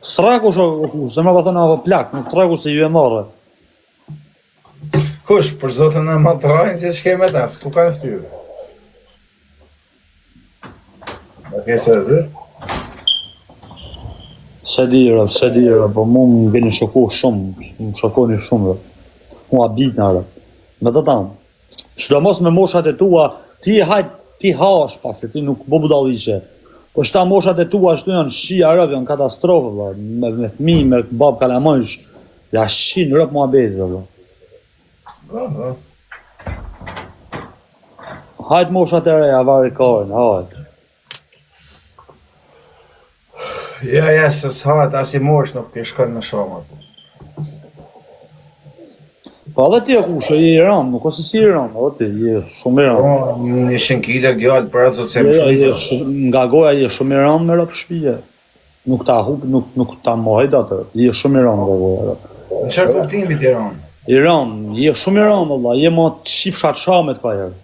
S'tregu shok, se më pa thonë apo plak, nuk tregu se ju e marrë. Kush, për zotën e ma të rajnë, se ç'ke me ta, s'ku kanë ftyrë. A ke se zë? Se di, rob, se di, rob, po mu më keni shoku shumë, më shokoni shumë, rob. Mu habit në, rob. Me të tamë. Sidomos me moshat e tua, ti hajt, ti hash pak, se ti nuk bo budalliqe. Po qëta moshat e tua ashtu janë shia rob, janë katastrofë, vlla, me, me fmi, me bab kalamajsh, ja shin rob muhabetit, vlla. Po, po. Hajt moshat e reja, vari karën, hajt. Ja, ja, se s'hahet, as i mosh nuk i shkon në shumë. Po. Po edhe ti e kusho, je i rëndë, nuk ose si i rëndë, edhe ti, je shumë i rëndë. Po, një kile djalë, për atë të jo, jo, je shumë, nga goja je shumë i rëndë me rob shpije. Nuk ta hup, nuk, nuk ta mohoj atë, je shumë i rëndë nga goja. Në çfarë kuptimi ti rëndë? I rëndë, je shumë i rëndë, valla, je më të shifsha të shamet ka herë.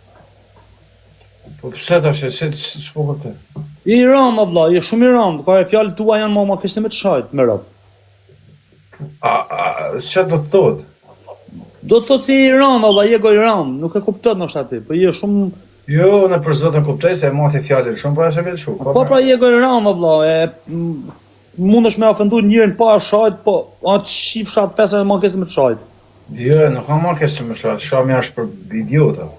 Po pse tash, se s'po kuptoj. Je i rëndë, vlla, je shumë i rëndë, ka e fjalët tua janë më më keq se me të shajt, me rob. A, a, çfarë do të thotë? Do të thotë se je i rëndë, vlla, je goj rëndë, nuk e kupton ndoshta ti, po je shumë Jo, unë për zotin kuptoj se e mati fjalën shumë, po është e vëlshu. Po, po pra je goj rëndë, vlla, e mundesh me ofendu njërin pa shajt, po atë shifsha pesë më keq se me të shajt. Jo, nuk ka më keq se me shajt, shamja është për idiota.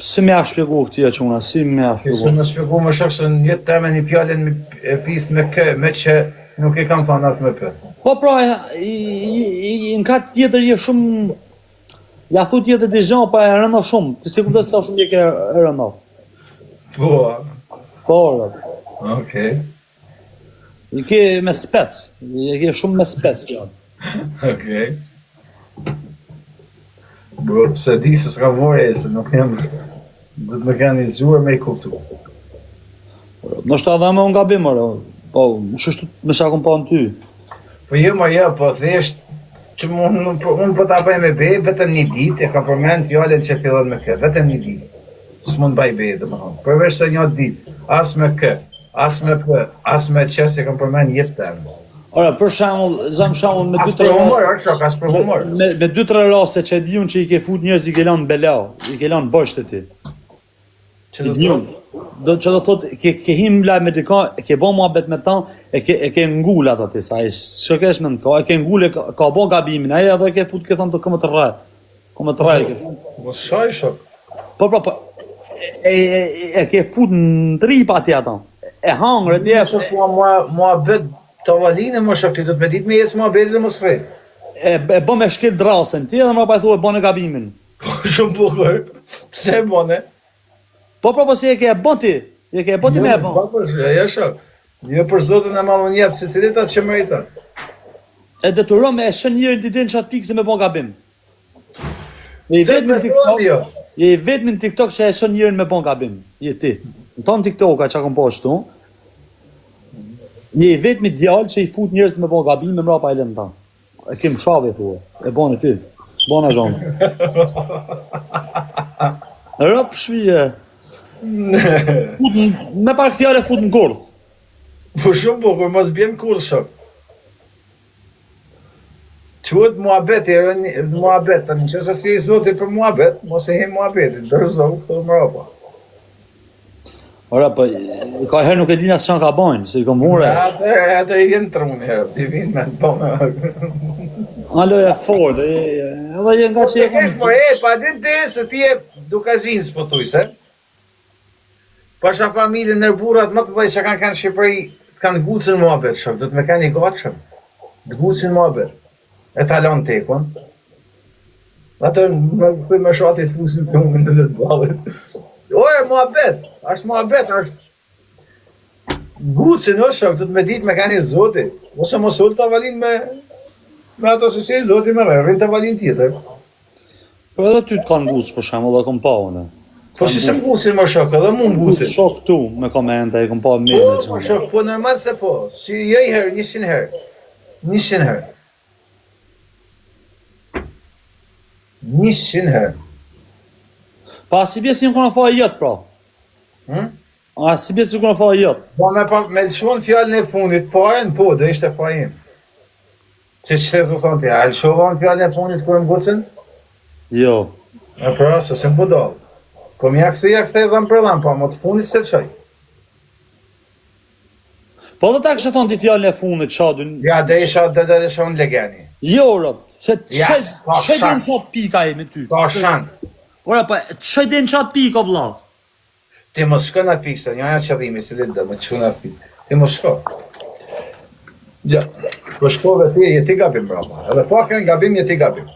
Si me ja shpjegu këtij e çuna, si me ja shpjegu? Si me shpjegu më shok se në jetë teme një fjalën me e pis me k, me q, nuk e kam thënë atë me p. Po pra, i, i, i, në ka tjetër je shumë Ja thu tjetër di gjë, po e rëndo shumë. Ti si kupton sa shumë je ke e rëndo. Po. Po. Okej. I ke me spec, i ke shumë me spec fjalë. Okej. Bro, se di se s'ka vore, se nuk jam... Do të më kanë i gjuar me i kuptu. Ndoshta edhe me unë gabim, ore. Po, shështu me sa kom pa në ty. Po jo, më jo, po thjesht që unë un, po, un po ta bëj me be vetëm një ditë, e kam përmend fjalën që fillon me k, vetëm një ditë. S'mund bëj be, domethënë. Përveç se një ditë, as me k, as me p, as me q, s'e kam përmend jetë teme. Ora, për shembull, zëm shembull me dy tre humor, është shok, as për humor. Me, me dy tre raste që e di unë që i ke fut njerëz i ke lënë bela, i ke lënë bosh ti. Që do të thotë? Do që do thotë ke ke him live me dikë, e ke bë muhabet me ta, e ke e ke ngul ato ti sa ai çka kesh mend ka, e ke ngul e ka, ka bë gabimin, ai edhe ke fut ke thon do këmë të rre. Këmë të rre ke. Mos shaj shok. Po po po. E e e, e ke fut në trip aty ato. E hangre ti e shok mua mua muhabet tavolinë më shok ti do të me ditë me ecë muhabetin dhe mos rrit. E e bën me shkel drasën ti edhe më pa thua bën gabimin. Po shumë bukur. Pse e bone? Po po po si e ke e bën ti? E ke e bën ti me e bën. Po po, jo shok. Jo për Zotin e madh unë jep secilit atë që meriton. E detyron me e shën njërin ti deri në çat pikë se me bën gabim. Je i vetmi në TikTok. Jo. Je i vetmi në TikTok që e çon njërin me bën gabim. Je ti. Në ton TikTok-a çka kom pa ashtu. Je i vetmi djalë që i fut njerëzit me bën gabim me mrapa e lën ta. E kem shave thua. E bën ti. Bona zhon. Rop shvije. Fut me pak fjalë fut në kurth. Po shumë bukur, mos bjen kurrë shok. Quhet muhabet, e rënë muhabet, tani në qoftë se s'je i zoti për muhabet, mos e him muhabetin, dorëzohu, këto mrapa. Ora, po, ka herë nuk e din as çka ka bojnë, se i kom vure. Atë, atë i vjen truni, herë, i vjen me po me. Alo e fort, e, edhe je nga që e kom... Po, e, pa din ti se ti je Dukagjin, s'po thuj, se? Pasha familjen e burrat më të mëdhenj që kanë kanë në Shqipëri, të kanë gucën muhabet, shok, do të me kanë i gatshëm. Të gucën muhabet. E ta lanë tekun. Atë më thuj me shati të fusin plumbin në të ballit. Ore, muhabet, është muhabet, është gucën, o shok, do të me ditë me kanë i zoti. Ose mos ul tavolin me me ato se si i zoti me rri, rrin tavolin tjetër. Po edhe ty të kanë gucë, për shembull, e kom pa unë. Po si se më gucin më shok, edhe mu më gucin. Gucë shok tu me komente, e kom pa me me Po, po shok, po normal se po. Si jo një herë, 100 herë. 100 herë. 100 herë. Pa si bje si në kona faj jot, pra. Hm? A si bje sikur faji jot? Po me pa me lëshuan fjalën e fundit, parën po, do ishte faji im. Se që të thonë ti, a lëshova unë fjalën e fundit kur më gucën? Jo. E pra, se s'jam budall. Po m'ja kthy, ja kthej dhëmb për dhëmb, po më të fundit se lëshoj. Po dhe ta kishe thonë ti fjalën e fundit, qa dyn... Ja, do isha, do do isha unë legeni. Jo, rob, se Ja, çe ka çe din shans. çat pika e me ty. Ka shans. Ora, pa, çe din çat pikë, o vlla. Ti mos shko në atë pikë, se njëja qëllimi, si le të më çu në atë pikë. Ti mos shko. Ja, po shkove ti, je ti gabim brapa. Edhe po kanë gabim, je ti gabim.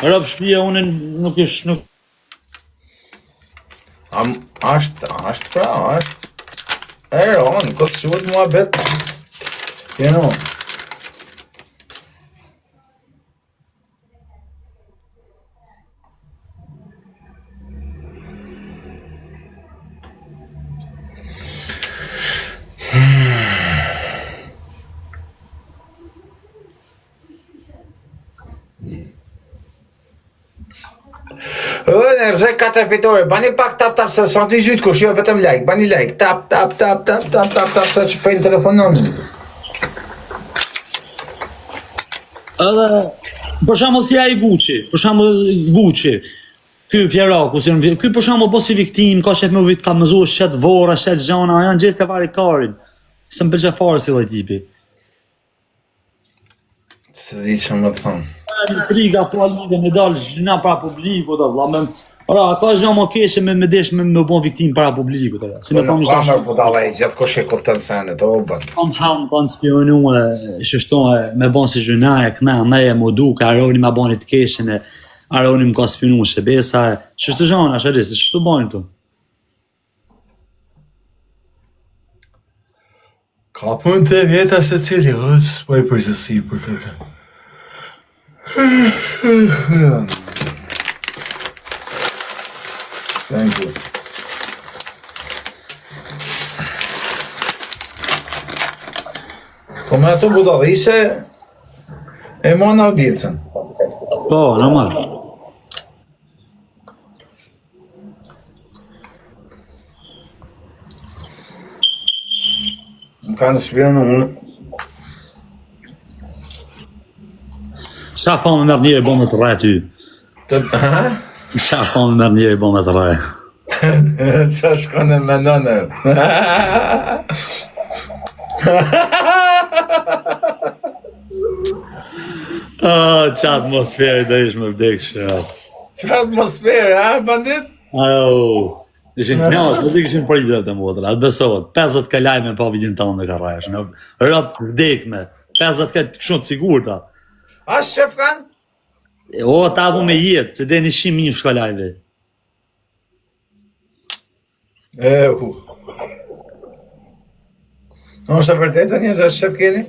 Rob shtëpia unë nuk ish nuk Am, është, është pra, është. E, on, këtë quhet muhabet. You know. Ë, në rrëzë katër fitore, bani pak tap tap se s'të gjyt kush, jo vetëm like, bani like, tap tap tap tap tap tap tap sa që po në telefonon. Edhe për shembull si ai Gucci, për shembull Gucci, ky Fjeraku, si janë, ky për shembull po si viktim, ka shef me vit ka mëzuar shet vorra, shet gjana, janë gjeste vari karin. Se më pëlqen fare si lloj tipi. Se di që më të thonë. Intriga po lidhe me dal gjyna para publikut o vlla me Ora, a ka gjë më keqe me me desh me me bon viktim para publikut ora. Si me Po thonë nuk ka ishte mërë budalla i gjithë kush e kupton senet, o bën. Kom ham kon spionu e qështu e me bon si gjyna e këna me e mu duk Aroni ma boni të keqen e Aroni më ka spionu shebesa e qështu gjona shëri se qështu bojnë tu. Ka punë të vjeta se cili, o, s'po i përgjithësi për kërkë. Thank you. Po me ato budallishe e mon audiencën. Po, normal. Më kanë shpjën unë. Qa fa me merr njeri bo me të rre ty? Të... Ha? Qa fa me merr njeri bo me të rre? Qa shkon e menon e? Ah, qa atmosferë do ish me vdek shë. Qa atmosferë, ha, bandit? Au. Ishin knaq, mos i kishin pritur atë motra, atë besohet. 50 k lajme pa videon tonë ka rresh, në rëp vdekme. 50 k kështu të sigurta. A shef kanë? O, ta bu me jetë, se deni 100.000 shka lajve. E, hu. Në është e vërtetë një se shef keni?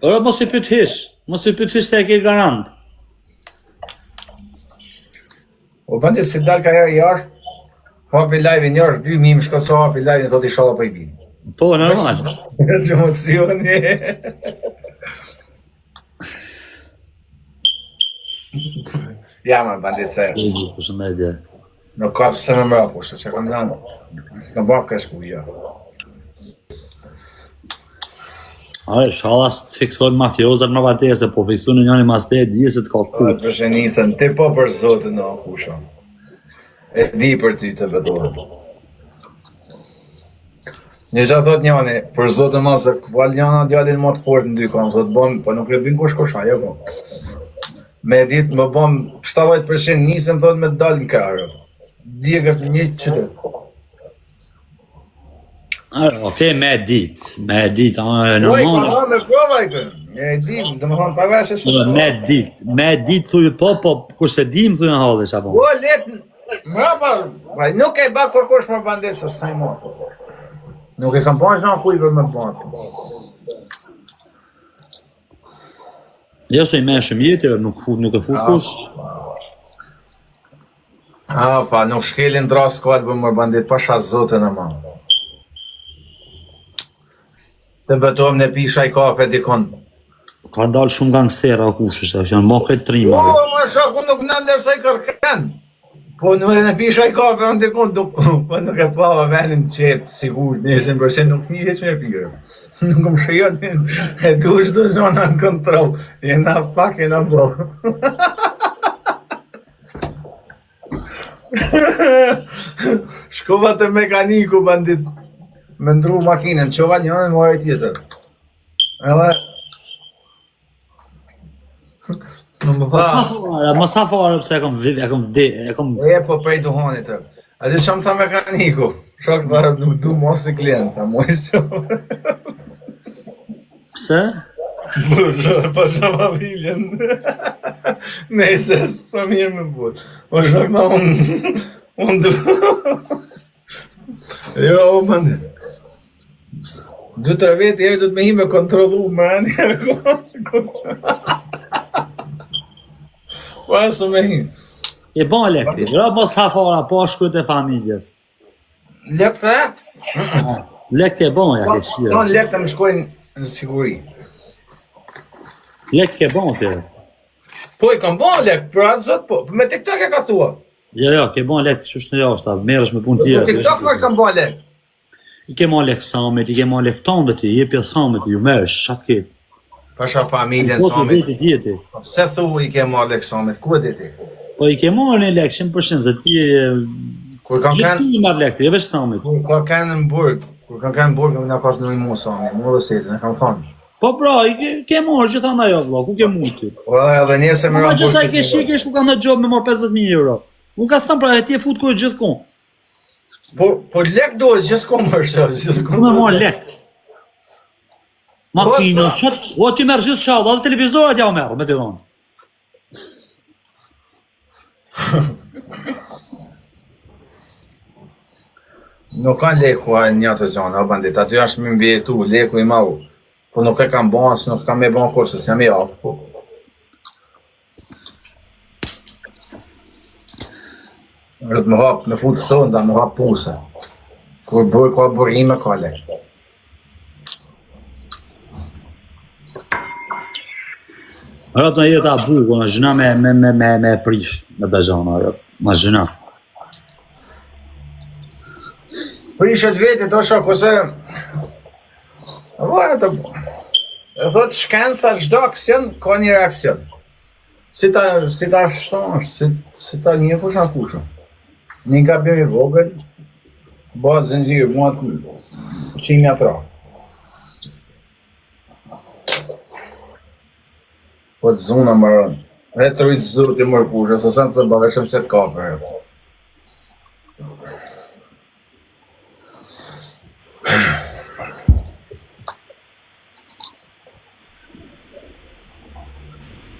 Ora, mos i pyet hiç, mos i pyet hiç se e ke garant. O bandit si dal ka herë jashtë, hapi live-in jashtë, 2000 më shko sa hapi live-in, thotë inshallah po i bin. Po, normal. Që emocioni. Ja, më bandit se. Përshëndetje. Nuk ka pse me mrapo, se se kam lanë. Se kam bërë kështu, jo. A, inshallah s'të fiksojnë mafiozat më vate, se po fiksojnë njëri mas te, di se të ka Po kut. për shenisën, ti po për zotin o kusha. E di për ty të betohem. Një gjë thot njani, për zotin ma se kval njana djalin më të fort në dy kam, thot bëm, po nuk e bin kush kush ajo po. Me dit më bëm 70% nisën thot me dal në karë. Djegët një qytet. Okej, me dit, me dit, a, Oj, normal. ka me prova i kë. E di, do më thonë pa veshë se Po, Me dit, me dit thuj po, po, kur se dim thuj në halli, apo. Po, let, mrapa, pa, nuk e ba kërkush më bandit se sa i morë. Nuk e kam pa në kuj për me ba. Jo se i me shumë jetë, nuk fut, nuk e fut kush. A, pa, nuk shkelin dras kalbë më bandit, pasha zotën e ma. Të betohem në pisha i kafe dikon. Kanë dalë shumë gangstera o kush është, janë mo këtë trima. Po, më shok, unë nuk në ndërsoj kërken. Po nuk e në pisha i kafe, unë dikun, nuk, po nuk e pava venin qetë, sigurt, nesën, përse nuk një heq me pirë. Nuk më shijon, e du çdo gjona në kontroll, jena pak, jena boll. Shkova te mekaniku bandit me ndru makinën, çova njënën, mora tjetër. Edhe Në më tha... Mos ha fare, pse e kom e kom di, e kom... E, po prej duhanit të. A di çka më tha mekaniku? Shok tha nuk du mo si klient, a moj që... Pse? Po shë familjen. Nejse, sa mirë me but. Po shok tha unë... Unë du... Jo, o, bandit. Dy tre vetë herë do të më hi me kontrollu më ani. Po ashtu me hi. E bon lek ti, jo mos ha fara, po shkruajt e familjes. Lek the? Lek e bon ja ke shirë. Ton lek të më shkojnë në siguri. Lek ke bon ti. Po i kam bon lek, për atë zot po. Me TikTok e ka thua. Jo, jo, ke bon lek, qysh në jashtë, merresh me punë tjera. Po TikTok më kam bon lek. I ke marrë lek Samit, i ke marrë lek tënde ti, je pjesë Samit, ju merresh, çka ke? Pasha familjen po, Samit. Po ti Po pse thu i ke marrë lek Samit, ku e di ti? Po i ke marrë një lek 100% se ti je Kur kam kanë ti marrë lek ti, jo veç Samit. Kur ka kanë në burg, kur kam kanë në burg, më na ka në mua Sami, mua dhe Setin, e kam thonë. Po pra, i ke, ke marrë gjithë ajo jo, vëlla, ku ke mund ti? Po edhe nëse më ra. Po gjithsa i ke shi, ke shku kanë në gjobë me marr 50000 euro. Unë ka thënë pra e ti e fut kur gjithkund. Po, po lek duhet gjithkohë më është, gjithkohë. Më marr lek. Makina, shat, o ti merr gjithë shall, edhe televizorat ja u merr, me të dhonë. Nuk ka leku a një të zonë, o bandit, aty është me mbijetu, leku i mau. Po nuk e kam ba, se nuk kam me ba kurrë, se s'jam i aftë, po. Rëtë më hap, me fut sonda, më hap puse. Kur bërë ka burime, ka lek. Rëtë në jeta bukur, në gjëna me, me, me, me, me prish, me dëgjona, rëtë, në gjëna. Prishet vetit, o shok, ose... Varet të E thot shkenca çdo aksion ka një reaksion. Si ta si ta shtosh, si si ta një kush a kush. Një gabim i vogël bëhet zinxhir, bëhet qimja tra. Po të zuna mbaron. Dhe të rujtë zoti mërë kushë, se sen se bëveshëm se të kafe.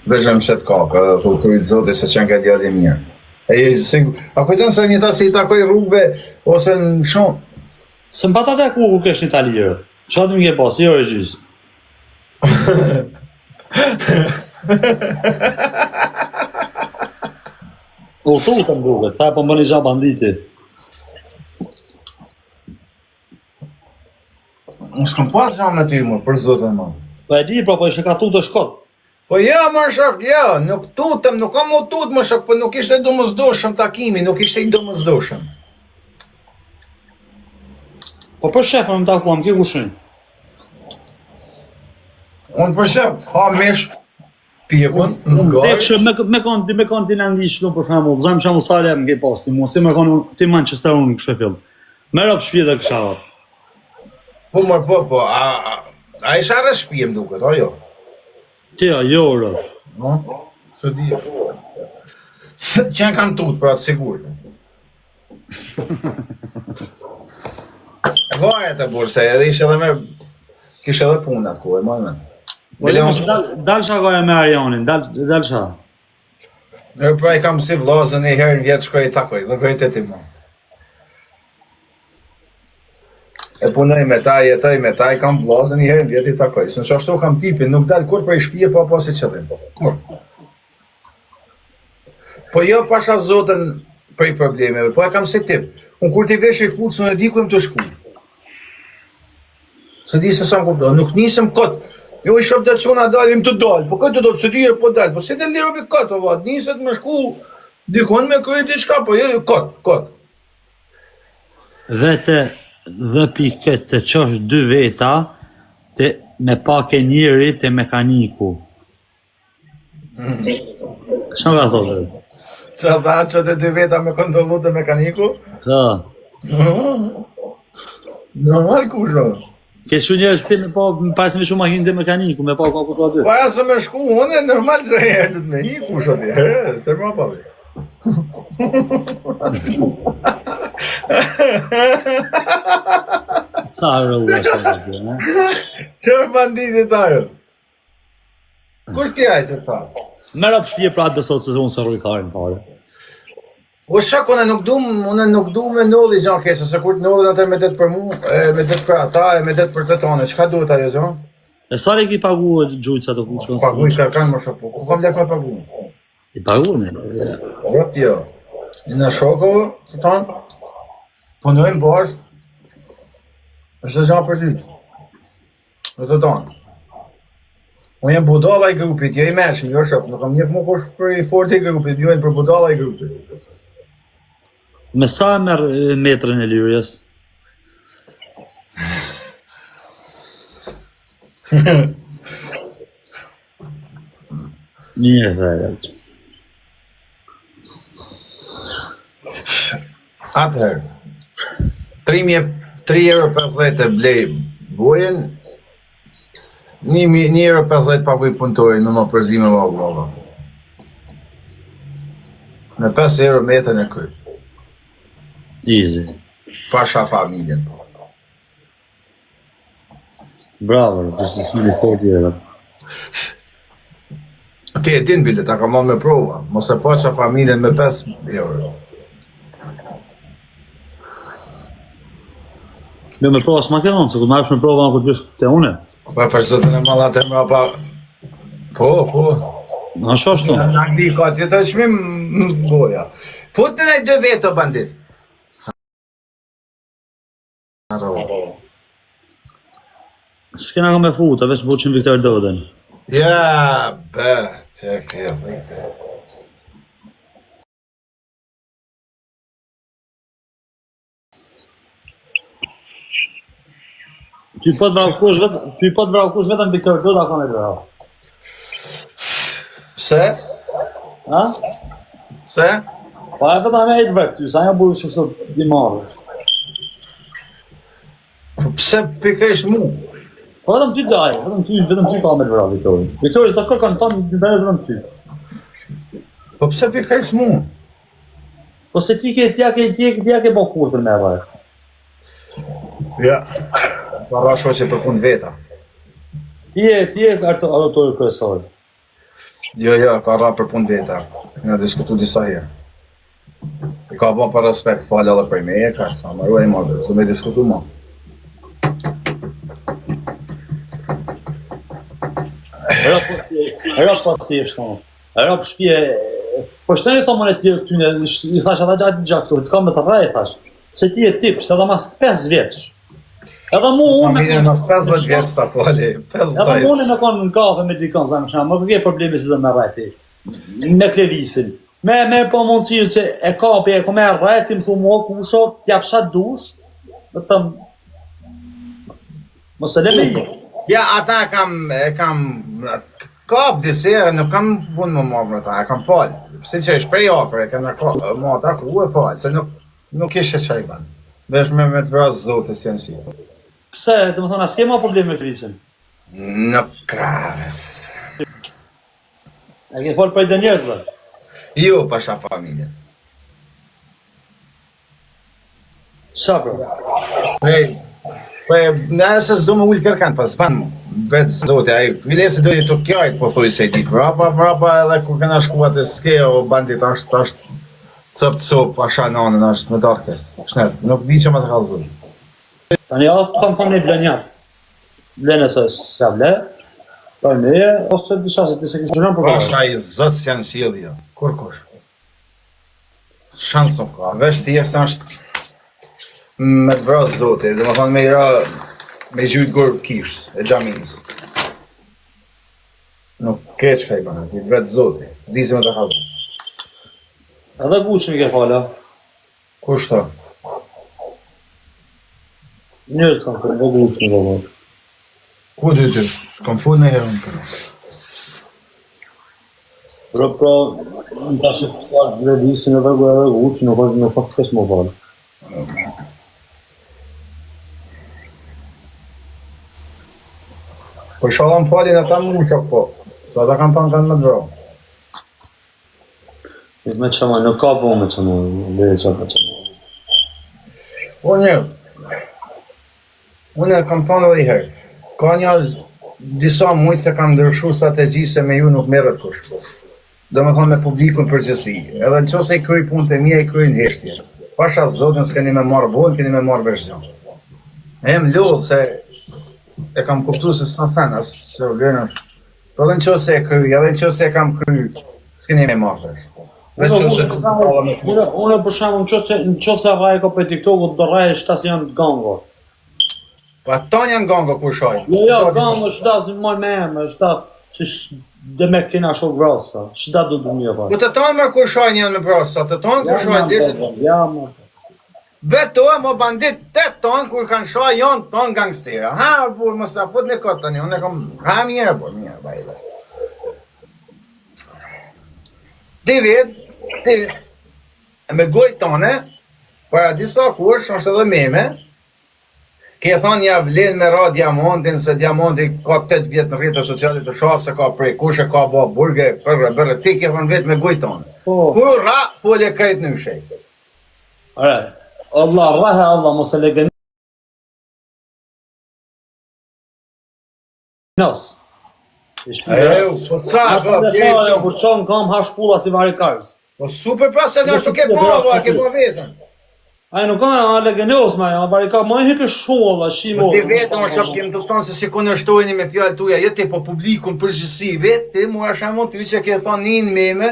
Veçëm se të kapë, edhe thu të rujtë zoti se qenka djalë i mirë. E si, a kujton se një ta si i takoj rrugëve ose në shumë? Se më patate ku ku kesh në Itali jo. Çfarë do më ke pas, jo regjis. U thu të më duket, tha po më bëni gjë banditi. Unë s'kam pas gjë me ty, më, për zotën më. Po e di, pra, po ishe ka tutë shkot. Po jo, më shok, jo, nuk tutëm, nuk kam u tut, më shok, po nuk ishte domosdoshëm takimi, nuk ishte i domosdoshëm. Po për shef, më takuam, ke kushin. Unë për shef, ha mish, Pjekun, në zgarë. Tek me me kon me kon ti në Angli çdo për shembull, zëm shembull sa lem ke pas ti, mos si me kon ti Manchester unë kështu fill. Me rob shtëpi dhe kisha. Po më po po, a a, a isha rreth shtëpi më duket, o jo. Ti a jo ro. No? S'e di. Që kam tut, pra të sigurt. Varet e burë, se edhe ishe edhe me... Kishe edhe punë atë kohë, e më në. Po le mos dal dal shaka me Arionin, dal dal sha. Në pra i kam si vllazën një herë në vjet shkoj i takoj, dhe koj të ti më. E punoj me ta, jetoj me ta, i kam vllazën një herë në vjet i takoj. Se në qashtu kam tipin, nuk dal kur prej shtëpie pa pasë qëllim. Kur? Po jo pasha zotën prej problemeve, po e kam si tip. Unë kur t'i vesh këpucë, unë e di ku jam tu shku. S'e di se sa më kupton, nuk nisem kot. Jo, i shop dhe çuna dalim të dalë, po këtë do të së dirë, po dalë, po si të lirë bi kot, o vat, niset me shku, dikon me kry diçka, po jo, jo, kot, kot. Vete dhe pikë të çosh dy veta te me pake njëri te mekaniku. Mm. Çka ka thotë? Qa tha që të dy veta me kontrollu te mekaniku? Ta. Normal kush o? Ke shu njerëz ti me pa, para se me çu makinën te mekaniku, me pa ka kush aty. Para se me shku unë, normal se herë të me hi kush aty, herë, të më pa. Sa rëllë është aty, ha? Çfarë banditi tarë? Kush ti ai që tha? Merr hap shtëpi pra besoj se unë s'e rroj karin fare. O shok, unë nuk du, unë nuk du me ndodhi gjë keqe, se kur të ndodhi atë me det për mu, e me det për ata, e me det për të tonë, çka duhet ajo gjë? E sa i pagu gjujca të kushë? Paguj kërkan më shok, po ku kam lekë me pagu? I pagu ne. Jo, jo. Në shoko, të tonë, punojmë bashkë, është gjë për ty. Në të tonë. Unë jam budalla i grupit, jo i mençëm, jo shok, nuk kam njeh më kush për i forti i grupit, jo jam për budalla i grupit. Me sa e merr metrën e lyrjes? Mirë, dhe Atëherë, 3 euro 50 e blej bojën, 1 euro 50 paguj punëtorin me më përzi me më valla. Me 5 euro metrën e kryj. Easy. Pasha familjen. Bravo, biznesmeni fort i era. Ti e din bile, ta kam marrë me prova. Mos e paça familjen me 5 euro. Jo me prova s'ma ke dhënë, se kur marrësh me prova kur të te une. Po për zotin e madh atë mbrapa. Po, po. Në është ashtu. Në Angli ka tjetër çmim boja. Fut në dy vetë o bandit. S'kena ka me futa, veç buqin Viktor Dodën. Ja, bë, që ke, Ty po të vrau kush vetëm, ty po të vrau kush vetëm Viktor Doda ka me vrau. Pse? Ha? Pse? Po e vetëm me e të vret ty, sa janë burë që shto di marrë. Po pse pikërisht mu? Po vetëm ty daj, vetëm ty, vetëm ty ka me të vrau Viktori. Viktori s'do kërkon ton, të vetëm ty. Po pse pikërisht mu? Po se ti ke ti ke ti ke ti ke bë kurtën me rrë. Ja. Pa ra shoqe për punë veta. Ti je ti je ato autori kryesor. Jo, jo, ka ra për punë veta. Na diskutu disa herë. I ka bë për respekt falë edhe për meje, ka sa më ruaj më, s'u me diskutu më. Era po era po thjesht, Rob shpie, po shtë i thomë në tjerë këtyne, i thash edhe gjatë gjatë këtu, të kam me të rrej, thash, se ti je tip, se edhe mas 5 vjeç. Edhe mu unë... Me konë... Mas 50 vjeç ta fali, 50 Edhe mu unë me konë në kafe me dikon, sa më shumë, më ke problemi si dhe me rrejti, me klevisin. Me, me po mundësi që e kapi, e ko me rrejti, më thu mua kusho, t'jap sa dush, vetëm Mos e le me i. Ja, ata e kam, e kam, kap disi, nuk kam punë më marrë me ta, e kam fal. Pse që është prej afër, e kam ka, më ata ku e fal, se nuk, nuk ishe që i ban. Vesh me me të vrasë zotë si janë si. Pse, do të thonë, a s'ke ma probleme me Klevisin? Nuk ka, E ke fol prej dhe njerëzve? Jo, pasha familjen. Sa bro? Prej, prej, nëse s'do me ulë kërkan, pas s'ban mu. Vetë zoti, ai, bile se do i të kjajt, po thuj se i ditë. Mrapa, mrapa, edhe kur kena shku atë s'ke, o bandit, është, është, cop, cop, pasha nanën, është me darkës. Shnet, nuk di që më të kallëzu. Tani ja, të kam thonë një vlenjat. Vlen se sa vle, po meje, ose disha se ti se kishe rënë për Pasha i zot s'janë sjellë, jo. Kur kush? Shans nuk ka, veç thjesht është me të vrasë zoti, do të thonë me i ra me gjujt gur kishës, e xhamisë. Keq ka i bënë, ti vetë zoti, s'di si me të kallzu. Edhe Gucin ke falë, a? Kush tha? Njerëz kanë thënë, edhe Gucin ke falë. Ku di ti? S'kam fol në herë unë për. Pra, pra, në ta që të falë, dhe visin edhe edhe Gucin, nuk është nuk është keq më falë. Po inshallah më falin ata mu shok po. Se ata kanë thonë kanë me të vra. Me që ma, nuk ka po me që ma, dhe që me që ma. O njerëz, unë e kam thonë edhe i herë, ka një disa mujtë që kam ndryshu strategji se me ju nuk merret kush. Domethënë me publikun në përgjithësi. Edhe në qoftë se i kryj punët e mia i kryj në heshtje. Pasha Zotin s'keni me marrë bojën, keni me marrë vesh gjë. E jem lodhë se e kam kuptu se s'na sen, as se vlerën është. Po edhe në qoftë se e kryj, edhe në qoftë se e kam kry, s'keni me marrë vesh. Veç Unë, qoftë se unë, përshalla me unë, unë për shembull, në qoftë se në qoftë se rraj ka për TikTokut, do rraj shta se janë gango. Po ata janë gango kur shajnë. Jo, jo, gango shta si moj me emër, shta që dhe me kena shok vrasa, shta do të mirë Po të tanë më kur shajnë janë me vrasa, të tanë kur shajnë deshë. Ja, më. Vetë mo bandit të tanë kur kanë shaj janë tanë gangstera. Ha, burr, mos sa fut në kot tani, unë kam ha mirë, po mirë, bajë. Ti vet, ti me gojë tone, para disa kohësh është edhe meme, Ke thonë ja vlen me ra diamantin se diamanti ka 8 vjet në rrjetet sociale të sha se ka prej kush e ka bo burge përre bërre ti ke thonë vetë me gojë tonë. Po. Kur ra fole krejt nyshe. Ore, Allah, rrahe Allah, mos e legenos. Eu, po sa, po, po, kur çon kam ha shpulla si vari karës. Po super pra se ashtu ke po, po, ke po vetën. Ai nuk ka a legenos ma, a vari ka më hipi shumë valla, shimo. Po ti vetëm është shok kem të thonë se si kundërshtojeni me fjalë tuaja, jo ti po publikun përgjithësi vetë, ti mua shembull ty që ke thonë një meme,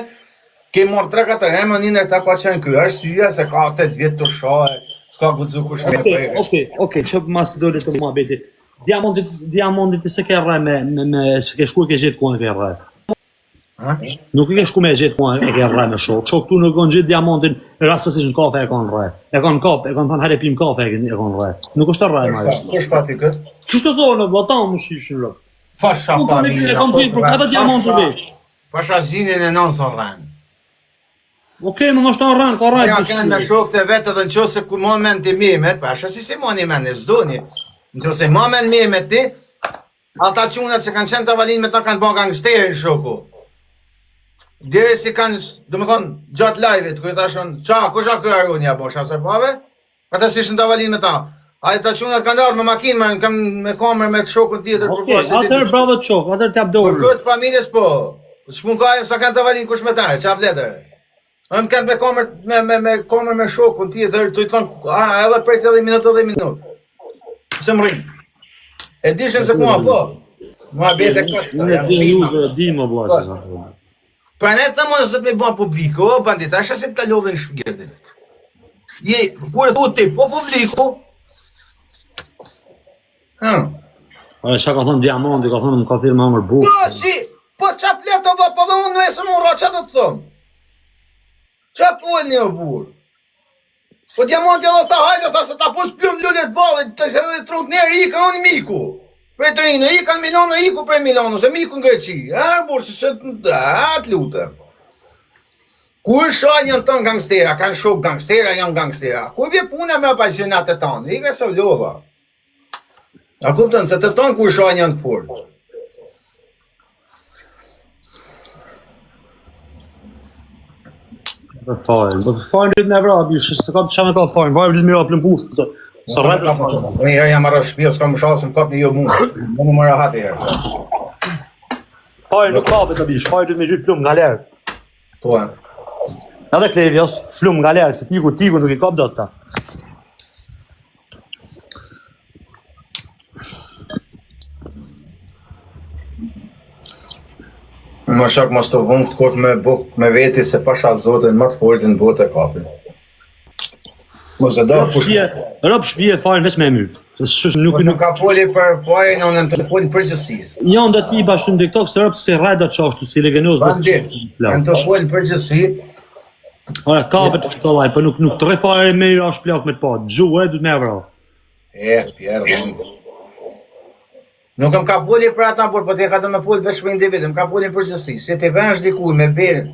ke marr 3-4 emra, një ndër ta ka qenë ky, arsyeja se ka 8 vjet të shajë, s'ka guxu kush me prerë. Okej, okej, shok mas dole të muhabetit. Diamondit, diamondit ti se ke rre me, me, me se ke shku e ke gjetë ku e ke rre. Ha? Nuk e ke shku me e gjetë ku e ke rre me shok. Shok tu nuk kanë gjetë diamondin, rastësisht në kafe e kanë rre. E kanë kap, e kanë thënë hajde pim kafe e kanë rre. Nuk është rre më. Kush fati kët? Ç'është të thonë, vëlla, ta më shishin rrë. Pasha familja. E kam pyet për këtë diamondin veç. Pasha zinin e nënë së rrenë. Okej, më ndoshta rren, ka rrajt. Ja kanë me shokët e vet edhe nëse ku më mend ti memet, pasha si si moni mend, s'doni. Nëse më mend memet ti, ata çunat që kanë qenë tavolin me ta kanë bën gangsterin shoku. Deri si kanë, domethënë, gjatë live-it, ku i thashën, "Ça, kush a ky Aroni apo sha se pave?" Ata si ishin tavolin me ta. Ai ata çunat kanë ardhur me makinë, me kam me kamerë me shokun tjetër për okay, atëherë bravo të qoftë, atëherë t'jap dorën. Për këtë familjes po. Ç'pun ka sa kanë tavolin kush me ta, ça vletër. Më më kanë me kamerë me me me kamerë me shokun tjetër, tu i thon, a edhe prej 80 minutë, 80 minutë. Se më rrin. E dishin se ku po. Muhabete këtë. Unë di ju se di më vëlla. Pra ne të mos do të më bën publiku, o bandit, ashtu si të ta lodhin shpirtin. Je, kur thu ti, po publiku. Ha. A çka ka thonë Diamondi, ka thonë më ka thirrë me hangër bukë. Po si, po ça flet o po dhe unë nesër më ura, ça do të thom? Ça folni o burr? Po Diamonti edhe tha, hajde, tha se ta pus plum lulet ballit, të edhe trunt njerë, i ka unë miku. Prej Torino, i ka në Milano, iku prej Milano, se miku në Greqi. A, burr, që që të, a, të lutem. Kur shajnë janë tonë gangstera, kanë shok gangstera, janë gangstera. Kur vje puna me apasionat e tonë, i ka së lodha. A kupton, se të tonë kur shajnë janë të fort. Për fajin, po fajin ditë me vra, bish, se ka të me ka fajin, fajin ditë me vra plën push, po. Sa rreth. Unë herë jam marrë shtëpi, s'kam shans, më kap një jo mua. Më më rahat i herë. Fajin nuk ka të bish, fajin ditë me gjyt plum nga lerë. Po. Edhe Klevios, plum nga lerë, se tiku tiku nuk i kap dot ta. Më shok mos të vënë këtë kohë me buk me veti se pasha zotin më të fortin në botë e kapin. Mos e do kush. Rob shpije fajin veç me e myt. Shush, nuk Po nuk ka foli për fajin, unë të fol në përgjithësi. Jo, ndo ti bashkë në TikTok se rob si rrajda qashtu, si legenoz do të Janë të fol në përgjithësi. Ora kapet të kollaj, po nuk nuk të rri fare me i rash plak me të pa. Gjuhë e du të me vra. E, tjerë, Nuk më ka foli për ata, por po ti ka do me fol veç për individ, më ka foli në përgjithësi. Se ti vesh diku me bel,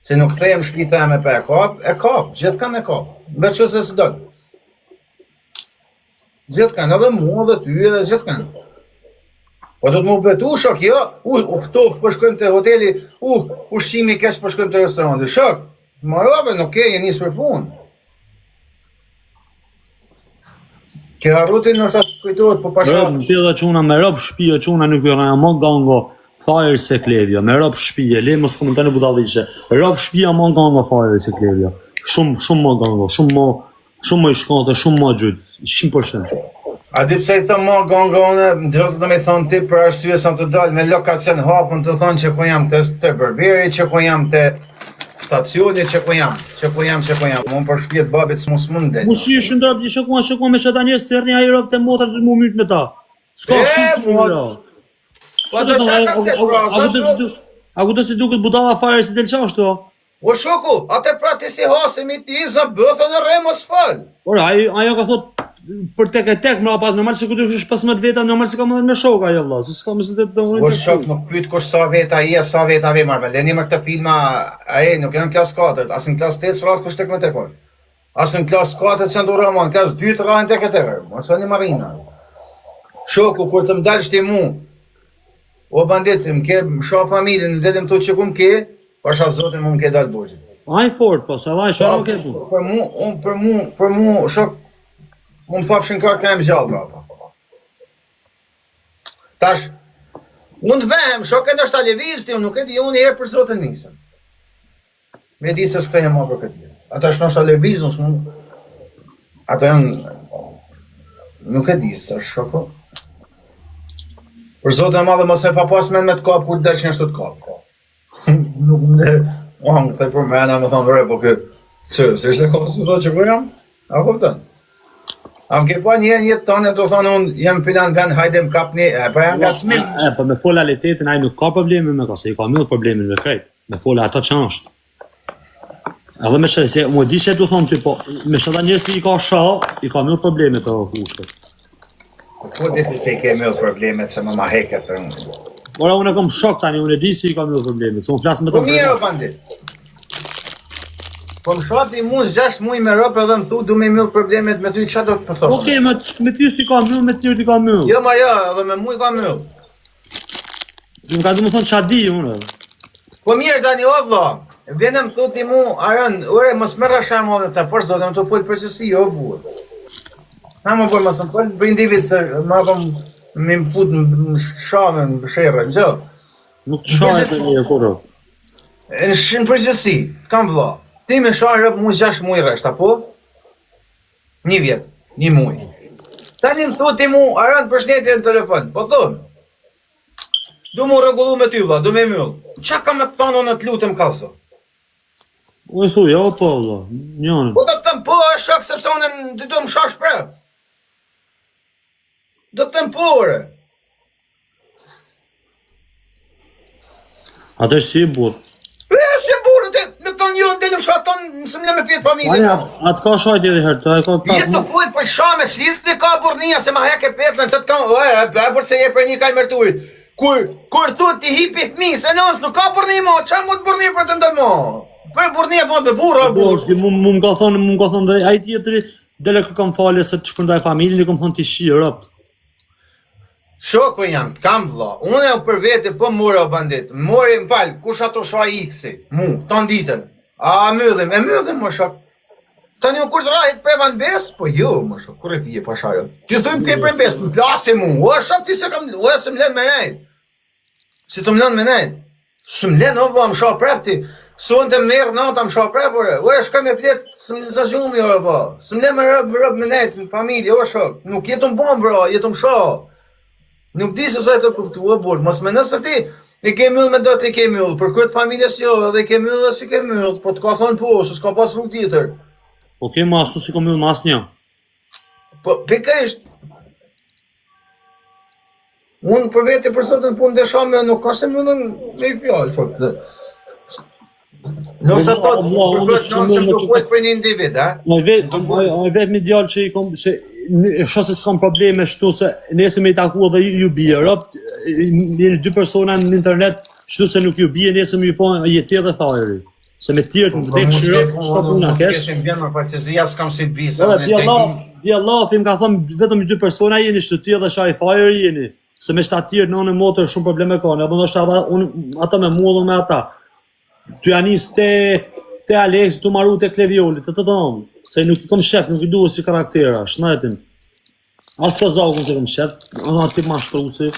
se nuk kthehem në shtëpi teme pa e kap, e kap, gjithkënd e kap. Veç ose s'do. Gjithkënd, edhe mua, edhe ty, edhe gjithkënd. Po do të më betu, shok, jo, u, u ftohtë, po shkojmë te hoteli, u, ushqimi keq, po shkojmë te restoranti. Shok, marove, nuk ke, je nisë për punë. Ke harru ti nështë asë kujtohet, po pasha... Rob, në tjeda çuna, me rob shpije, çuna nuk ju rëna, mo gango, fajër se klevjo, me rob shpije, le mos komentoni budalliqe, rob shpija mo gango fajër se klevjo. Shumë, shumë mo gango, shumë mo, Shumë më i shkatë, shumë më gjyt, 100%. A di pse i thëm ma ganga unë, do të me thonë ti për arsye sa të dalë me lokacion hapun të thonë që ku jam te, te berberi, që ku jam te stacioni, që ku jam, që ku jam, që ku jam. Unë për shtëpi të babit s'mu s'mund del. Mu shi shëndrop, di shokua, shokua me qata njerëz se rrni ai rob te motrat të mu myt me ta. S'ka E, shumë mo- si Po do të çka ka flet, pra, A ku do si duket? A ku do si duket budalla fare si del qashtu? o? O shoku, atë pra ti si hasimi ti zë bëthën e rre mos fal. Ora, ai ajo ka thot për tek e tek mbrapa, normal se ku do të 15 veta, normal se ka më me shok ajo vëlla, se s'ka më se të të O shok, nuk pyet kush sa veta je, sa veta ve marrë. Leni më këtë filma, ai nuk janë klas 4, as në klas 8 s'rahet kush tek me tek. As në klas 4 s'janë të rama, në klas 2 të rajnë tek e tek. Mos ani marina. Shoku kur të më dalsh ti mu, o bandit, më ke më sha familjen, më delëm thotë që ku më ke, pasha zotin mu më ke dalë borxhin. Ai fort, po, se ai shoh nuk e pu. Për mu, unë për mu, për mu, shok, mu më thafshin ka ka jam gjallë prapa. Tash, unë të vehem, shok e ndoshta lëviz ti, unë nuk e di, unë një herë për zotin nisëm. Me di se s'kthehem më për këtë jetë. Ata është ndoshta lëviz, unë s'mund. Ato janë nuk e di sa është shoko. Për zotin e madh mos e pa pas men me të kap kur desh ashtu të kap. nuk më o më the për mena, më thonë vre, po kë, se, se ishte kohë se do që ku jam? A kupton? A më ke pa një herë një tonë të thonë unë jam filan vend, hajde më kapni, e pa jam ngacmim. E, po me fol realitetin ai nuk ka probleme me ka, se i ka mbyll problemin me krejt. Me fol ato që është. Edhe me shë, se më di që du thonë ty, po me shë njerëz si i ka sha, i ka mbyll problemet të kushtet. Po di ti se i ke mbyll problemet se më ma heke për unë. Ora, unë e kam shok tani, unë e di si i ka mbyll problemet, se unë flas me të. Po mirë, o bandit. Po më shati mu në 6 muaj me rob edhe më thu du me mbyll problemet me ty, çfarë do të thosh? Okej, me me ty si ka mbyll, me ty ti ka mbyll. Jo, ma jo, edhe me mu i ka mbyll. Nuk ka do të thonë ç'a di unë. Po mirë tani o vlla. Vjen më thotë ti mu, Aron, ore mos merr asha më dhe ta për zotin, të fol përgjithësi jo burr. Ha më bërë mos më fol për individ se më po më më fut në shamë në sherrë, gjë. Nuk të shaj të një kurrë. Në në përgjithësi, kam vlla. Ti me shaj rob mu 6 muaj rresht, apo? Një vjet, një muaj. Tani më thotë ti mu, Aron përshëndetje në telefon. Po thon. Du mu rregullu me ty vlla, du me myll. Çka kam me të thonë unë të lutem kallzo. Unë thu, jo, po, vlla, njënë. Po do të them po, është shok sepse unë në do më shash prap. Do të them po, ore. Atë është si e burrë. E, si e burrë, të, me thonë jo, delëm shaton, nësë më le me fjetë familjen. Aja, atë ka shajt edhe herë, të e ka pa... Jetë të fol për shame, s'lidhje ka burrnia, se ma heke petlën, se të kam, e, e, e, për se je për një kaj mërturit. Kur, kur thu ti hipi fëmijë, se nësë nuk ka burrni mo, ça më të burrni për të ndoj mo? Për burrni e po të burrë, o burrë. Mu, mu më ka thonë, mu më ka thonë dhe ai tjetri, dele kërkon falje se të shpërndaj familjen, i kom thonë ti shi, rob. Shoku jam, të kam vlla. Unë e për vete po more o bandit. More më fal, kush ato sha X-i? Mu, ton ditën. A mbyllim, e mbyllim mo shok. Tani unë kur të rrahit preva në besë, po jo, mo shok, kur e vije pa shajo. Ti thujmë ke pre në besë, më plasi mu, o shok ti se kam, o se më lënë me nejt. Si të më lënë me nejt? Së më lënë, o vlla, më sha pref ti. Sonte më merr nata më sha pref, ore. Ore, shkoj me flet, së më lënë gjumi, ore, vlla. Së më lënë me rob, rob me nejt, në familje, o shok. Nuk jetë më bon, bro, jetë më sha. Nuk di se sa e të kuptu, o burr, mos mendo se ti i ke myll me do ti ke myll, për këtë familjes jo, edhe i ke myll dhe si ke myll, po të ka thonë po, se s'ka pas rrugë tjetër. Po ke ma asu si ka myll ma asnjë. Po, pikërisht, Unë për vete për zotin punë desha me nuk ka se më dhënë me i fjalë, shok. Nëse Mua- to mua, për unë këtë s'kam nëse me më të- duhet për një individ, a? Ai vet, ai vet me djalë që i kom se e shoh se s'kam probleme shtu se nesër me i taku edhe ju, ju bie, rob, jeni dy persona në internet, shtu se nuk ju bie, nesër më ju po je ti edhe thajri. Se me tjerët më vdek shiro, s'ka puna kesh. Kesh më vjen më fal se si ja s'kam si të bi, sa Edhe unë dje e Allah, dje Allah, im ka thënë vetëm dy persona jeni shtu ti edhe Shai Fire jeni. Se me shta tjerë në në motër shumë probleme kanë, edhe ndoshta edhe unë ata me mua dhe me ata. Ty ja nis te te Alex, tu maru te Klevioli, të të të se nuk i kom shef, nuk i duhet si karaktera, shnetin. As Kazakun se kom shef, ana tip mashtruesi.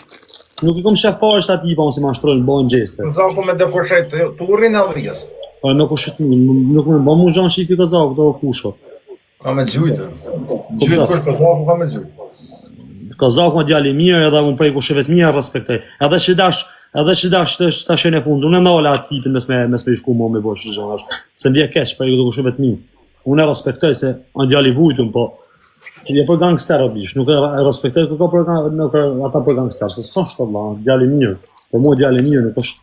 Nuk i kom shef fare sa tipa unë si mashtrojnë, bëjnë gjeste. Kazaku me dëpërshet turrin e dhjes. Po nuk është nuk më bën mu zhan shifi Kazaku, do kusho. Ka me gjujtë. Gjujtë kush Kazaku ka me gjujtë. Kazaku është djalë i mirë edhe unë prej kushëve të mia respektoj. Edhe që dash, edhe që dash të tash në fund, unë ndala atë tipin mes me mes me shku më me bosh gjërash. Se ndje keq prej këto kushëve të mi. Unë e respektoj se është djalë i vujtun, po je për gangster o bish, nuk e respektoj kërko për nuk e, ata për gangster, se s'është vëlla, është djalë i mirë. Po mua djalë i mirë nuk është.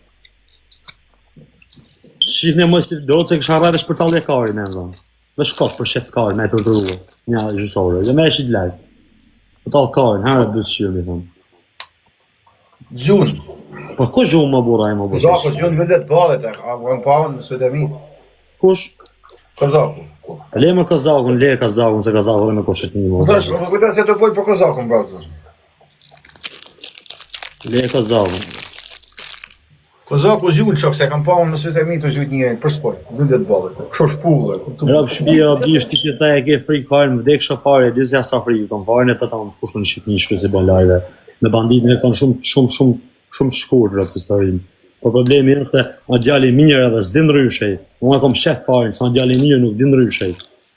Shihni më si do të kisha rrëvesh për tallje karin e zonë. Dhe shkot për shef karin me e torturua. Një gjysore, jo me e shit lajt. Po tall karin, herë dy të shirë, mi thonë. Gjun. Po ku gjuhë më burra e më burra? Kazaku gjun vëllet ballet, e ka vën pa në sytë e mi. Kush? Kazaku. Le më Kazakun, le Kazakun, se Kazaku dhe me kushet një Po më. tash, po kujtoj se të fol për Kazakun, bravo. Le Kazakun. Kazaku gjun shok se kam pa unë në sytë e mi të gjujt njërin për sport, vëllet ballet. Kështu shpullë, kuptu. Rob shtëpia, bish ti që tha e ke frikë fare, më vdek fare, di se sa frikë kam fare në të tanë kush në Shqipëri kështu si bën live. Me banditin e kanë shumë shumë shumë shumë shkurt rreth historinë. Po problemi është se a djali i mirë edhe s'di ndryshe. Unë e kam shef fare, sa djali i mirë nuk di ndryshe.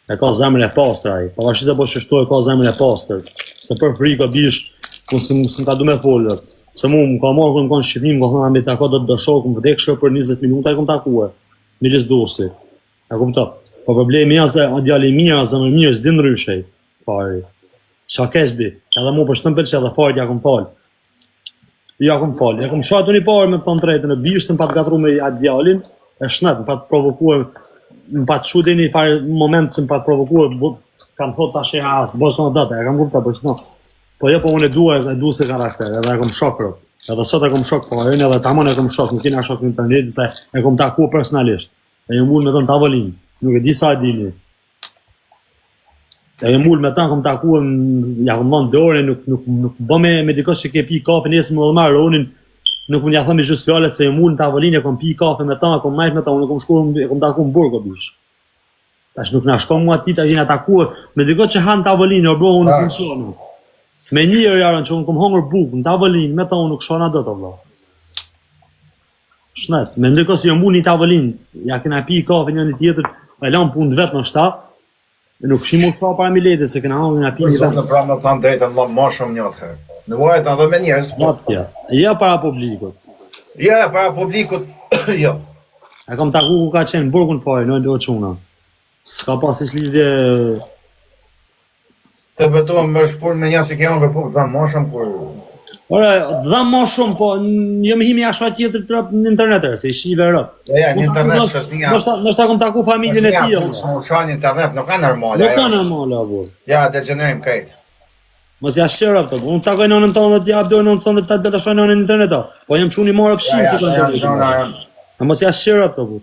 E ka zemrën e pastër ai. Pavarësisht se po shështu e ka zemrën e pastër. Se për frikë bish, unë s'm s'm ka du me folë. Se mu më ka marrë kur më kanë Shqipëri, më ka thënë me tako do të do shok, më vdek për 20 minuta e kom takue. Milis Durrësi. E kupto. Po problemi është se a djali i mirë, a zemër mirë, s'di ndryshe. Fare. Qa keq di. Edhe mu për shtë më pëlqe edhe fare ja kom fal. Ja kom fal. Ja kom shajt unë i parë me thonë drejtën, e bish se më pat gatru me atë djalin, e shnet, më pat provokue, më pat çu deri në farë moment se më pat provokue, kam thot tash e as, s'bo çon dot, e kam kuptuar po çno. Po jo, po unë e dua, e dua se karakter, edhe e kom shok rrot. Edhe sot e kom shok po edhe tamam e kom shok, nuk kena shok në internet, se e kom taku personalisht. E jam ul me të në tavolinë, nuk e di sa e dini. E jam ul me ta, kom taku, ja kom dhënë dorën, nuk nuk nuk bë me me dikë që ke pi kafe nesër më dhe marronin, nuk mund ja them gjysë fjale se jam ul në tavolinë, e kom pi kafe me ta, kom majt me ta, unë kom shku, e kom taku në burg o bish. Tash nuk na shkon mua ti ta jena takuar me dikë që han tavolinë, o bro, unë nuk shoh. Me një herë jarën që unë kom hongër bukë në tavolinë, me ta unë nuk shoh dot o vlla. Shnet, me ndërkohë si jam ul në tavolinë, ja kena pi kafe njëri tjetër, e lam punë të vet në shta. Nuk shim u sa para miletit se kena hongër na pi një vend. Pra më thanë drejtën, më më shumë një atëherë. Në vajt edhe me njerëz. Po. Ja, ja para publikut. Ja, para publikut, jo. E kam taku ku ka qenë burgun fare, në do çuna. S'ka pas hiç lidhje Të betohem më shpur me një si ke unë po dha më shumë kur Ore, dha më shumë, po jo më himi ashtu tjetër trap në internet, se i shive rëp. Ja, ja, në internet është një. Ndoshta ndoshta kam taku familjen e tij. Jo, po në internet nuk ka normale. Nuk ka normale apo. Ja, degenerim krejt. Mos ja shqera këto, unë takoj nënën tonë dhe t'jap dorën nënën tonë dhe ta të shoj nënën në internet. Po jam çuni marrë pshin si kanë bërë. Mos ja shqera këto, po.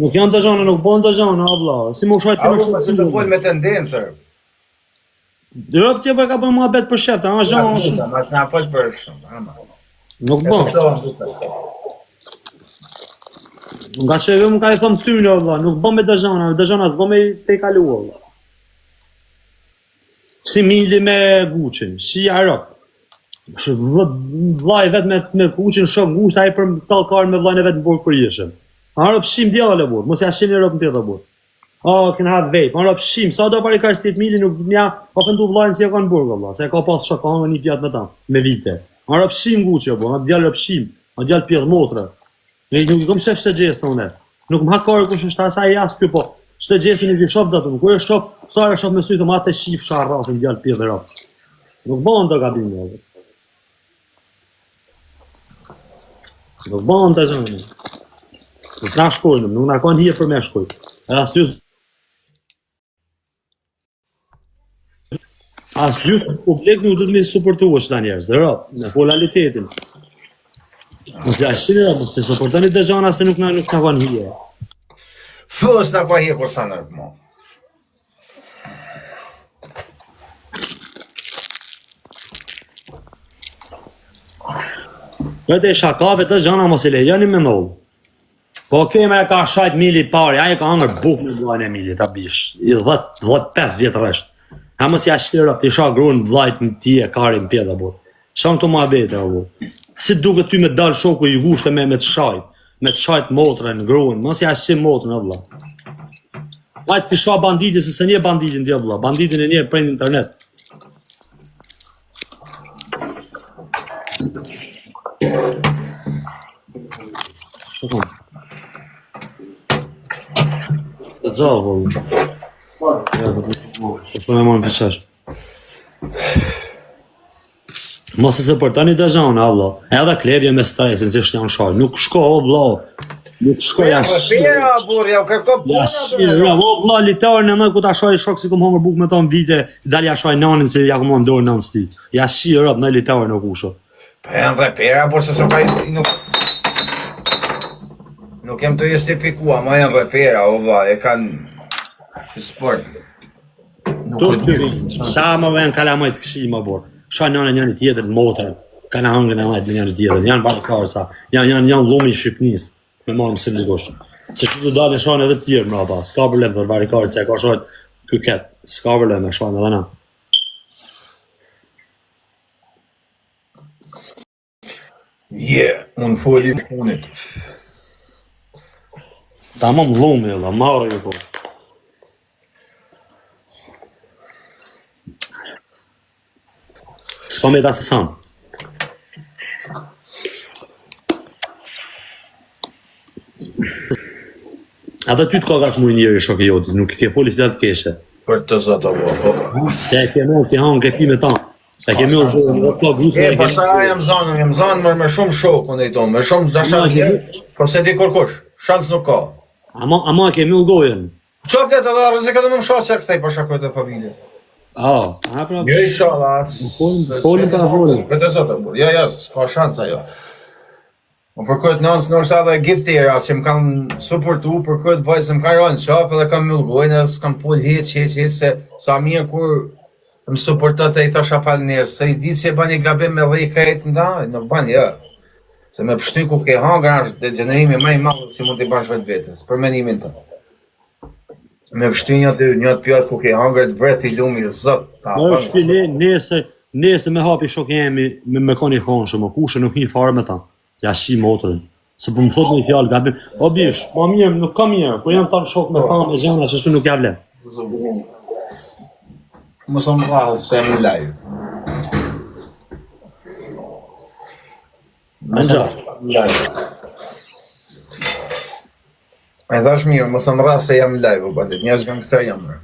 Nuk janë të gjana, nuk bën të gjana, o vlla. Si më ushaj ti më shumë. Si të fol me tendencë. Drop ti po ka bën muhabet për shef, a gjana shumë. Ma na fol për shumë, ama. Nuk bën. Nga që jo më ka i thëmë ty në vlla, nuk bën me të gjana, të gjana s'bën me te kalu vlla. Si Mili me Gucin, si Arab. Vllai vet me me Gucin shok ngushtë ai për tall karën me vllain e vet në burg përjetshëm. A rob shim djalë burr, mos ja shini rob tjetër burr. Oh, can have vape. A rob shim, sa do pari ka stit Mili nuk mja ofendu vllain si e ka në burg valla, se e ka pas shok ka një pjatë me ta me vite. A rob shim Gucci apo, a djalë rob shim, a djalë pjedh motre. Ne nuk i kom shef çdo gjest unë. Nuk më ha kare kush është as ai as ky po. Çdo gjest nuk i shoh dot unë. Kur e shoh, sa e shoh me sy të atë shif sharrafin djalë pjedh rob. Nuk bëhen të gabime. edhe. Nuk bëhen të gjënë. Nuk na shkojnë, nuk na kanë hije për me shkojt. Edhe as ju As ju publik nuk duhet me suportu është njerëz, ro, në fol realitetin. Mos ja shini, ro, mos e suportoni të gjana se nuk na nuk na kanë hije. Fës na ka hije kur sa në mo. Këtë e shakave të gjana mos e lejoni me ndodh. Po keme e ka shajt Mili pari, ai e ka hangër bukë me vllajën e Milit, ta bish. I 10, 10, 5 vjet rresht. Ha mos ja shira, ti sha gruan vllajt në ti e karin pjedha bo. Çan këto muhabete o bo. Si duket ty me dal shoku i ngushtë me me të shajt, me të shajt motrën, gruan, mos ja shi motrën o vlla. Hajt ti sha banditin se se një banditin ti o vlla, banditin e një prej në internet. Shikon. Të gjallë, po. Ja, po, po, po me marrë për qesh. Mos e se për tani të gjanë, a vlla. Edhe klevje me stresin, si është janë shaj. Nuk shko, o vlla. Nuk shko, ja shi. Pera, burr, ja u kërko Ja shi, o vlla, litarën e më ku ta shaj shok si kom hongër bukë me ta në vite, dal ja shaj nanën se ja kom dorë nanës ti. Ja shi, rob, në litarën o kusho. Po janë repera, por se s'ka nuk nuk jem të justifikua, ma janë repera, o vlla, e kanë si sport. Nuk e di. Sa më vjen kalamaj të këqij më burr. Shaj nënën njëri tjetrin motrën. Kanë hangën e majt me njëri tjetrin. Janë bashkë sa. Janë janë janë llumi i Shqipënisë. Me marrë mësim dikush. Se që të dalin shanë edhe të tjerë mrapa. S'ka problem për barikarit se e ka shajt ky ket. S'ka problem e shanë edhe na. Je, unë foli funit. Tamam llumi, valla, marrë ju po. S'ka me ta se sam. Edhe ty të ka ngacmu njëri shok i joti, nuk i ke foli fjalë të keqe. Për të zot o po. Se e ke më ti hanë ke pi me ta. Se kemi u bërë në të gucë. E pastaj jam zanë, jam zanë më me shumë shok unë i tonë, me shumë dashani, po se di kurkush, shans nuk ka. Ama ama e kemi u gojën. Qoftë edhe rrezik edhe më msha se kthej pasha këtë familje. Ah, a pra. Jo inshallah. Folim pa folim. Për të zot, jo jo, s'ka shans ajo. Po për këtë nënës nështë edhe giftera që më kanë suportu, për këtë vajzë më kanë rënë qafë edhe kam myllë gojën edhe s'kam fol hiç, hiç, hiç, se sa mirë kur më suportot e i thosha faleminderit, se i ditë që e bën një gabim me dhej krejt nda, nuk bën, jo. Se me pështy ku ke hangër është degjenerimi më i madh si mund t'i bësh vetvetes, për mendimin tënd. Me pështy një të një të pjatë ku ke hangër të vret i lumi zot. Ta Po është ne nesër, nesër me hapi shok jemi me me koni thonë shumë, kush nuk hi fare me ta. Ja shi motrën. Se po më thot një fjalë gabim. O bish, po mirë, nuk ka mirë, po jam tan shok me famë e gjëra që nuk ja vlen. Mos më rrahë se më live. Angja. E thash mirë, mos më rrah se jam live, o bandit, njerëz gangster jam. Bro.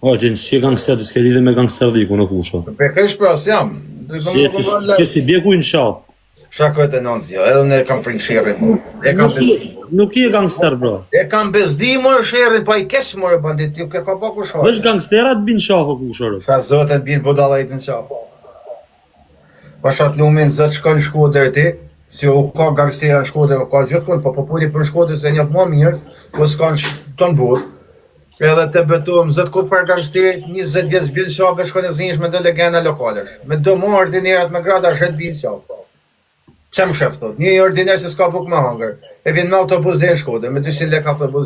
O, ti si gangster, ti s'ke lidhje me gangster dhiku në kusho. Pikërisht pra, s'jam. Si, ti, ti si bje ku në shop. Shako e të jo, edhe unë e kam prin sherrin. E kam nuk, je, nuk je gangster, bro. E kam bezdi mor sherrin, pa i keq mor bandit, ju ke ka pa kush. Veç gangsterat bin qafë kusho. Sa zotën bin budallait në qafë. Pasha të lumin zot shkon në Shkodër ti, si u ka gangstera në Shkodër, u ka gjithkund, po populli për Shkodër se njeh më mirë, po s'ka në ton botë. Edhe të betohem zot kur për gangsteri 20 vjet s'bin qafë shkon e zinsh me do legenda lokalesh. Me do më ordinerat me grada shet bin qafë. Pse më shef thot? Një ordiner se s'ka bukë me hangër. E vjen me autobus deri në Shkodër, me 200 lekë autobus.